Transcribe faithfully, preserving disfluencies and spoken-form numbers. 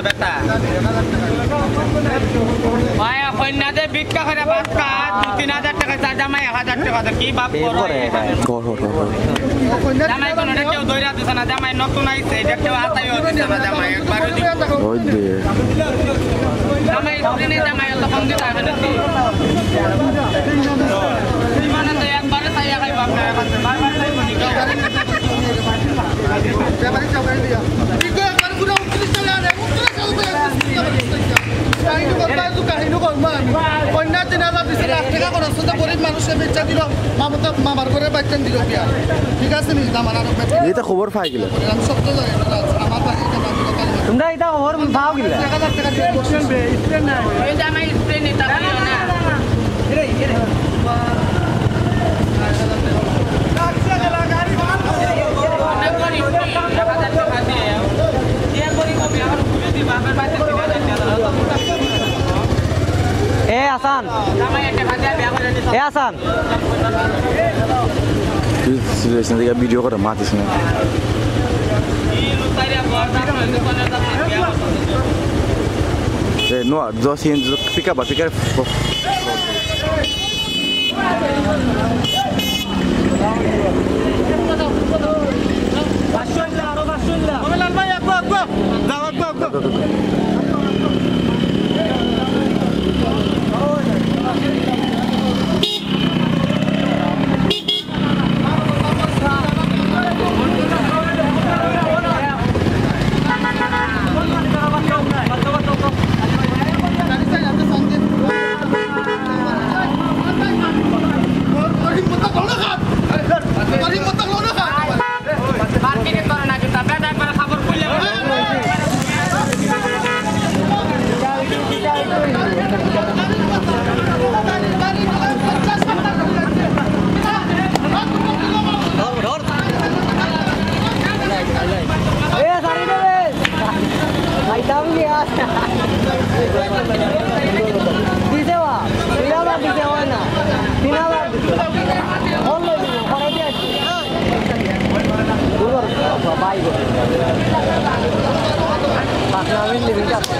বেটা। ভাই, কইন্যা যে ভিক্ষা করে ভাত খায়, দুই তিন হাজার টেকা চায়, জামাই এক হাজার টেকা দেয়, কি বাপ করো? কর, কর, কর, কর। জামাই কোনোটা কেউ ধইরা দিছে না, জামাই নতুন আইছে, এটা কেউ আতাইও দিছে না, জামাই একবারও দিব। ওই দে। জামাই স্ত্রী নেই, জামাই অত কম দিতে হবে না। মানে তো একবারে চাইয়া খাইবো আপনার কাছে, বারবার চাইবো নি? কইন্যা তিন হাজার দিছে, লাখ টেকা খরচ হচ্ছে, গরিব মানুষের বাচ্চা দিল, মামার ঘরে বাচ্চা দিল বিয়া। ঠিক আছে নি? দামান আরো বেটা। এটা খবর পাই গেল। আমি সত্য জানি না, আমার বাড়ি এটা বাড়ি কথা বলে। তোমরা এটা খবর পাও গেলে? এক হাজার টেকা দিয়ে বসে। এই যে আমার স্প্রে নিতে পারিও না। এ আসান, এ আসান। তুই সিচুয়েশন দেখে ভিডিও করে মাতিস না। এ, নোয়া, দশ inch pick up, pick up. এ, সারি দেবে। খাইতাম কি আর? দিছে বা? তিন হাজার দিছে, হয় না? তিন হাজার দিছে। ফোন লই দিবি, পরে দিয়ে আসবি। দূর কর, ভাই গো। পাঁচ মিনিট লিমিট আছে।